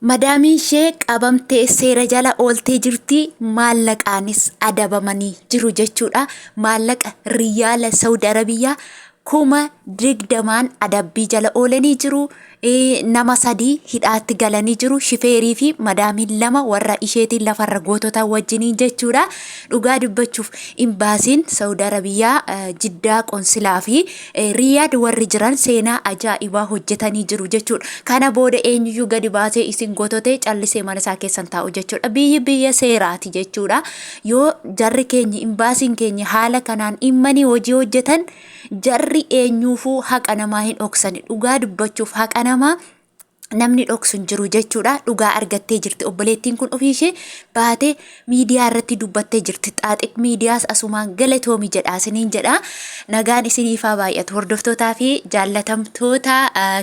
Madaamiin ishee qabamtee seera jala ooltee jirti. Maallaqaanis adabamanii jiru jechuudha. Maallaqa riyaala Saudi Arabiyaa 20,000n adabbii jala oolanii jiru. Nama 3 hidhaatti galanii jiru. Shifeerii fi madaamiin 2 warra isheetiin lafarra gootota wajjiniin jechuudha. Dhugaa dubbachuuf imbaasiin Saudi Arabiyaa Jiddaa qonsilaa fi Riyaad warri jiran seenaa ajaa'ibaa hojjetanii jiru jechuudha. Kana booda eenyuyyuu gadi baasee isin gototee callisee mana isaa keessan taa'u jechuudha. Biyyi biyya seeraati jechuudha. Yoo jarri keenyi imbaasiin keenya haala kanaan dhimmanii hojii hojjetan jarri eenyuufuu haqa namaa hin dhoksani. Dhugaa dubbachuuf haqa namaa namni dhoksu hin jiru jechuudha. Dhugaa argattee jirti. Obboleettiin kun ofii ishee baatee miidiyaa irratti dubbattee jirti. Xaaxiq miidiyaas asumaan galatoomi jedha isiniin jedha. Nagaan isiniif haa baay'atu. Hordoftootaa fi jaallatamtoota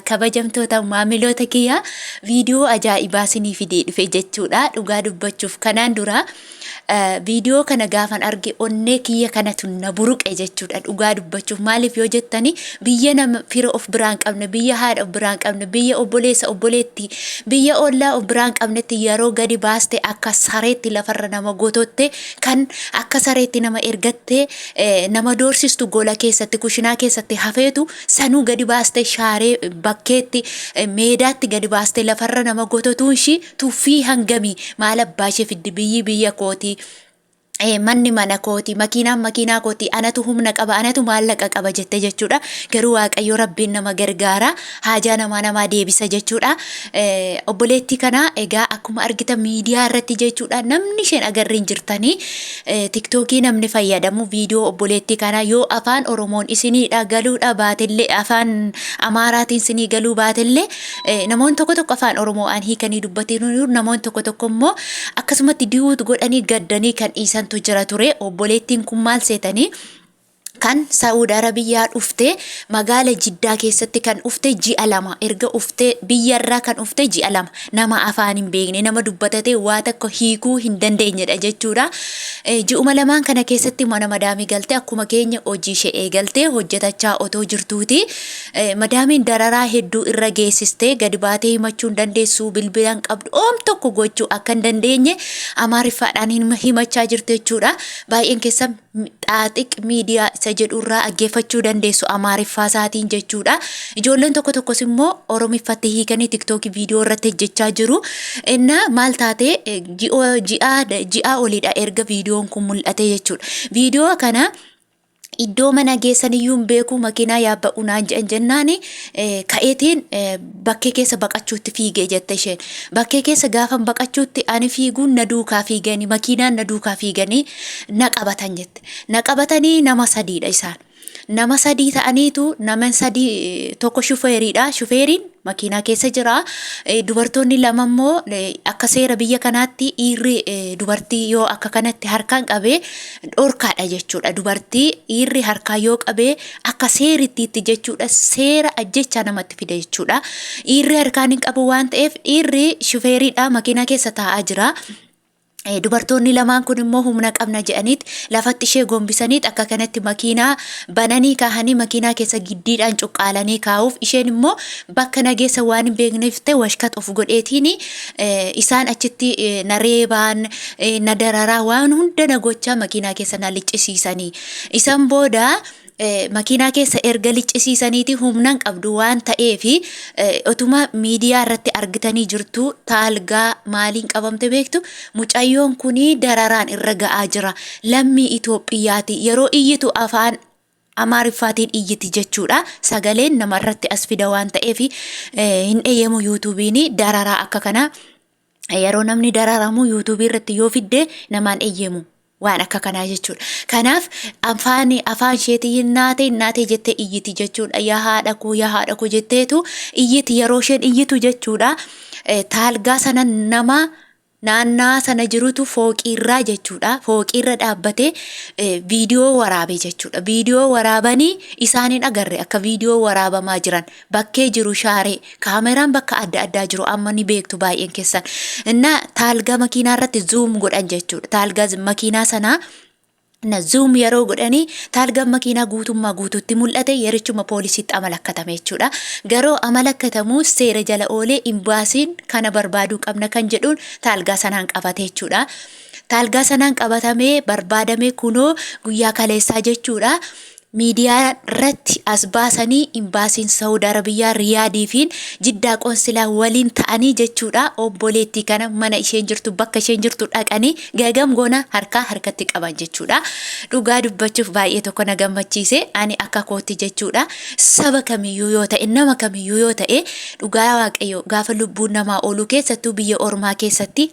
kabajamtoota maamiloota kiyya viidiyoo ajaa'ibaa isinii fidee dhufe jechuudha. Dhugaa dubbachuuf kanaan dura Viidiyoo kana gaafan arge onnee kiyya kanatu na buruqe jechuudha dhugaa dubbachuuf maaliif yoo jettani biyya nama fira of biraa hin qabne biyya haadha of biraa hin qabne biyya obboleessa obboleetti biyya ollaa of biraa hin qabnetti yeroo gadi baaste akka sareetti lafarra nama gototte kan akka sareetti nama ergatte nama doorsistu gola keessatti kushinaa keessatti hafeetu sanuu gadi baaste shaaree bakkeetti meedaatti gadi baaste lafarra nama gototuun ishii Tuffii hangamii maal abbaa ishee fiddi biyyi biyya kooti manni mana kooti makiinaan makiinaa kooti anatu humna qaba anatu maallaqa qaba jette jechuudha. Garuu Waaqayyo Rabbiin nama gargaara haajaa namaa namaa deebisa jechuudha. Obboleettii kana egaa akkuma argitan miidiyaa irratti jechuudha namni isheen agarri hin jirtanii tiktookii namni fayyadamu viidiyoo obboleettii kanaa yoo afaan Oromoon isiniidha galuudha baatellee afaan Amaaraatiin isinii galuu baatellee Namoonni tokko tokko afaan Oromoodhaan hiikanii dubbataniiru. Namoonni tokko tokko immoo akkasumatti diwuut godhanii gaddanii kan dhiisantu jira ture. Obboleettiin kun maal seetanii? Kan Saa'ud Arabiyyaa dhufte magaala Jiddaa keessatti kan dhufte ji'a 2 erga dhufte biyyarraa kan dhufte ji'a 2 nama afaan hin beekne nama dubbatatee waa tokko hiikuu hin dandeenyedha jechuudha. Ji'uma lamaan kana keessatti mana madaamii galte akkuma keenya hojii ishee eegalte hojjetachaa otoo jirtuuti. Madaamiin dararaa hedduu irra geessiste gadi baatee himachuu hin dandeessu, bilbila hin qabdu, oom tokko gochuu akka hin dandeenye Amaariffaadhaan himachaa jirti jechuudha. Baay'een keessan Xaaxiq miidiyaa isa jedhu irraa dhaggeeffachuu dandeessu Amaariffaa isaatiin jechuudha. Ijoolleen tokko tokkos immoo Oromiffatti hiikanii tiktookii viidiyoo irratti hojjechaa jiru. Inna maal taate ji'a oliidha erga viidiyoon kun mul'ate jechuudha. Viidiyoo kana iddoo mana geessan iyyuu hin beeku makiinaa yaabbadhu naan jedhan jennaan ka'eetiin bakkee keessa baqachuutti fiigee jette isheen. Bakkee keessa gaafan baqachuutti ani fiiguun na duukaa fiiganii makiinaan na duukaa fiiganii na qabatan jette. Na qabatanii nama sadiidha isaan. Nama sadii ta'aniitu nama sadii tokko shufeeriidha. Shufeeriin makiinaa keessa jira. Dubartoonni lama immoo akka seera biyya kanaatti dhiirri dubartii yoo akka kanatti harkaan qabee dhorkaadha jechuudha. Dubartii dhiirri harkaan yoo qabee akka seerittiitti jechuudha seera ajjechaa namatti fida jechuudha. Dhiirri harkaan hin qabu waan ta'eef dhiirri shufeeriidha makiinaa keessa taa'aa jira. Dubartoonni lamaan kun immoo humna qabna jedhaniit lafatti ishee gombisaniit akka kanatti makiinaa bananii kaahanii makiinaa keessa giddiidhaan cuqqaalanii kaa'uuf isheen immoo bakka nageessa waan hin beekneef ta'e washkat of godheetiin isaan achitti na reebaan na dararaa waan hunda na gochaa makiinaa keessa na liccisiisanii isan booda makiinaa keessa erga liccisiisaniiti humna hin qabdu waan ta'eef otuma miidiyaa irratti argitanii jirtu taalgaa maaliin qabamte beektu mucayyoon kun dararaan irra ga'aa jira lammii Itoophiyaati yeroo iyyitu afaan Amaariffaatiin iyyiti jechuudha sagaleen nama irratti as fida waan ta'eef hin eeyyamu yuutuubiin dararaa akka kanaa yeroo namni dararamu yuutuubii irratti yoo fidde namaan eeyyamu. Waan akka kanaa jechuudha. Kanaaf afaan afaan isheetii hinnaate hinnaate jettee iyyiti jechuudha. Yaa haadha koo yaa haadha koo jetteetu iyyiti yeroo isheen iyyitu jechuudha. Taalgaa sana nama naannaa sana jirutu fooqiirraa jechuudha. Fooqiirra dhaabbatee viidiyoo waraabe jechuudha. Viidiyoo waraabanii isaan hin agarre akka viidiyoo waraabamaa jiran. Bakkee jiru shaaree kaameraan bakka adda addaa jiru amma ni beektu baay'een keessan. Innaa taalgaa makiinaa irratti zuum godhan jechuudha. Taalgaa makiinaa sanaa Na zoom yeroo godhanii taalgaan makiinaa guutummaa guutuutti mul'ate yerichuma poolisiitti amalakkatame jechuudha. Garuu amalakkatamu seera jala oolee imbaasiin kana barbaaduu qabna kan jedhuun taalgaa sanaan qabate jechuudha. Taalgaa sanaan qabatamee barbaadamee kunoo guyyaa kaleessaa jechuudha. Miidiyaa irratti as baasanii imbaasiin Saawud Arabiyyaa Riyaadii fi Jiddaa Qoonsilaa waliin ta'anii jechuudha. Obboleettii kana mana isheen jirtu bakka isheen jirtu dhaqanii gagam goona harkaa harkatti qaban jechuudha. Dhugaa dubbachuuf baay'ee tokko na gammachiise ani akka kootti jechuudha. Saba kamiyyuu yoo ta'e nama kamiyyuu yoo ta'e dhugaa Waaqayyo gaafa lubbuun namaa oolu keessattuu biyya ormaa keessatti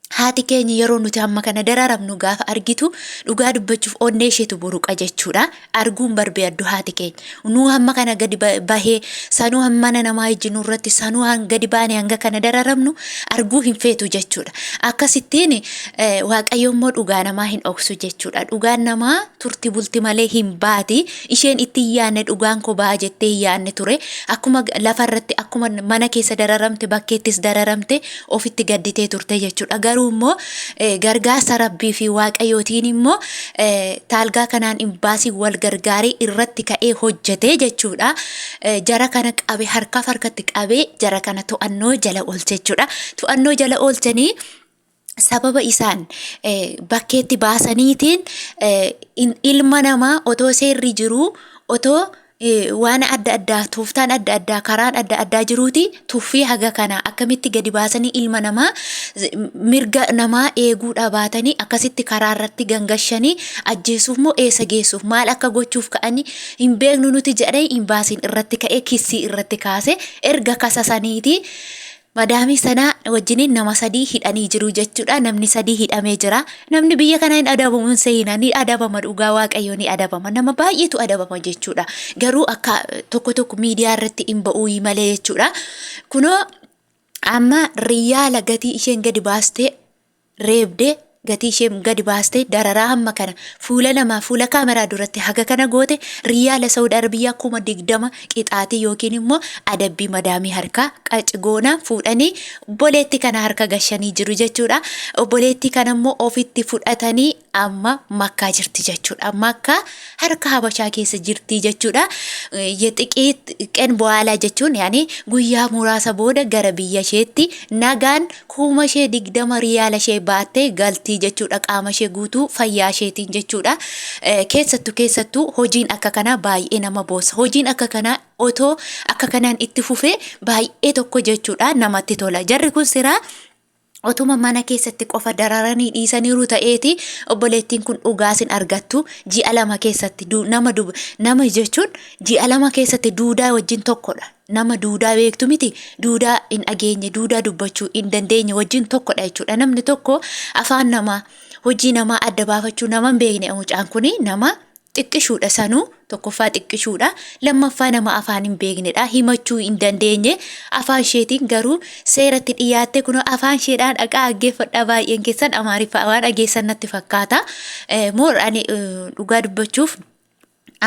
haati keenya yeroo nuti hamma kana dararamnu gaafa argitu dhugaa dubbachuuf onnee isheetu buruqa jechuudha. Arguun barbaaddu haati keenya. Nuu hamma kana gadi bahee sanuu mana namaa ijjinu irratti sanuu gadi baane hanga kana dararamnu arguu hin feetu jechuudha. Akkasittiin Waaqayyo immoo dhugaa namaa hin dhoksu jechuudha. Dhugaan namaa turti bulti malee hin baati. Isheen itti hin yaadne dhugaan koo ba'a jettee hin yaadne ture. Akkuma lafarratti akkuma mana keessa dararamte bakkeettis dararamte ofitti gadditee turte jechuudha. Garuu immoo gargaarsa Rabbii fi Waaqayyootiin immoo taalgaa kanaan imbaasii wal gargaaree irratti ka'ee hojjetee jechuudha. Jara kana qabe harkaaf harkatti qabee jara kana to'annoo jala oolche jechuudha. To'annoo jala oolchanii sababa isaan bakkeetti baasaniitiin ilma namaa otoo seerri jiruu otoo waan adda addaa tooftaan adda addaa karaan adda addaa jiruuti tuffii haga kana akkamitti gadi baasanii ilma namaa mirga namaa eeguu dhabaatanii akkasitti karaa irratti gangashanii ajjeesuuf moo eessa geessuuf maal akka gochuuf ka'anii hin beeknu nuti jedhee imbaasiin irratti ka'ee kissii irratti kaase erga kasasaniiti. Madaamii sana wajjiniin nama sadii hidhanii jiru jechuudha. Namni sadii hidhamee jira. Namni biyya kana hin adabamu hin seeyina. Ni adabama dhugaa Waaqayyoo ni adabama. Nama baay'eetu adabama jechuudha. Garuu akka tokko tokko miidiyaa irratti hin ba'uu malee jechuudha. Kunoo amma riyaala gatii isheen gadi baastee reebdee gatii ishee gadi baastee dararaa hamma kana fuula namaa fuula kaameraa duratti haga kana goote riyaala Saawud Arabiyaa 20,000 qixaatii yookiin immoo adabbii madaamii harkaa qacigoonaa fuudhanii obboleetti kana harka gashanii jiru jechuudha. Obboleettii kana immoo ofitti fudhatanii amma Makkaa jirti jechuudha. Makkaa harka Habashaa keessa jirti jechuudha. Yexiqiit qen bo'aalaa jechuun yaani guyyaa muraasa booda gara biyya isheetti nagaan 20,000 riyaala ishee baattee galtii jechuudha. Qaama ishee guutuu fayyaa isheetiin jechuudha. Keessattuu hojiin akka kanaa baay'ee nama boosa. Hojiin akka kanaa otoo akka kanaan itti fufee baay'ee tokko jechuudha namatti tola. Jarri kun siraa otuma mana keessatti qofa dararanii dhiisaniiru ta'eeti obboleettiin kun dhugaasin argattu ji'a 2 keessatti nama nama jechuun ji'a 2 keessatti duudaa wajjin tokkodha. Nama duudaa beektu miti duudaa hin dhageenye duudaa dubbachuu hin dandeenye wajjin tokkodha jechuudha. Namni tokko afaan namaa hojii namaa adda baafachuu nama hin beekne mucaan kun nama xiqqishuudha sanuu tokkoffaa xiqqishuudha lammaffaa nama afaan hin beeknedha himachuu hin dandeenye afaan isheetiin garuu seeratti dhiyaatte kun afaan isheedhaan dhaqaa dhaggeeffadhaa baay'een keessan Amaariffaa waan dhageessan natti fakkaata. Moor ani dhugaa dubbachuuf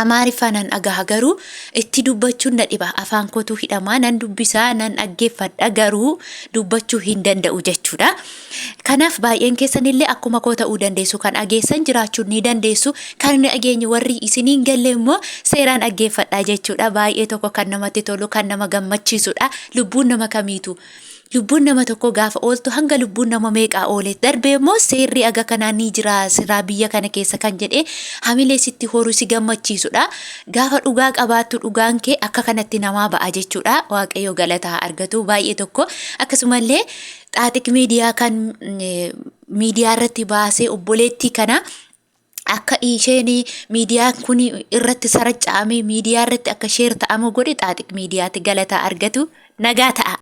Amaariffaa nan dhagaha garuu itti dubbachuun na dhiba afaan kootu hidhamaa nan dubbisaa nan dhaggeeffadha garuu dubbachuu hin danda'u jechuudha. Kanaaf baay'een keessanillee akkuma koo ta'uu dandeessu kan dhageessan jiraachuu ni dandeessu kan hin dhageenye warri isiniin galle immoo seeraan dhaggeeffadha jechuudha. Baay'ee tokko kan namatti tolu kan nama gammachiisudha. Lubbuun nama kamiitu. Lubbuun nama tokko gaafa ooltu hanga lubbuun nama meeqaa oole darbee immoo seerri aga kanaa ni jira siraa biyya kana keessa kan jedhee hamilee sitti horu si gammachiisudha. Gaafa dhugaa qabaattu dhugaan kee akka kanatti namaa ba'a jechuudha. Waaqayyo galataa argatu baay'ee tokko akkasumallee Xaaxiq miidiyaa kan miidiyaa irratti baasee obboleettii kana akka isheen miidiyaan kun irratti saracca'amee miidiyaa irratti akka sheer ta'amu godhe Xaaxiq miidiyaatti galataa argatu nagaa ta'a.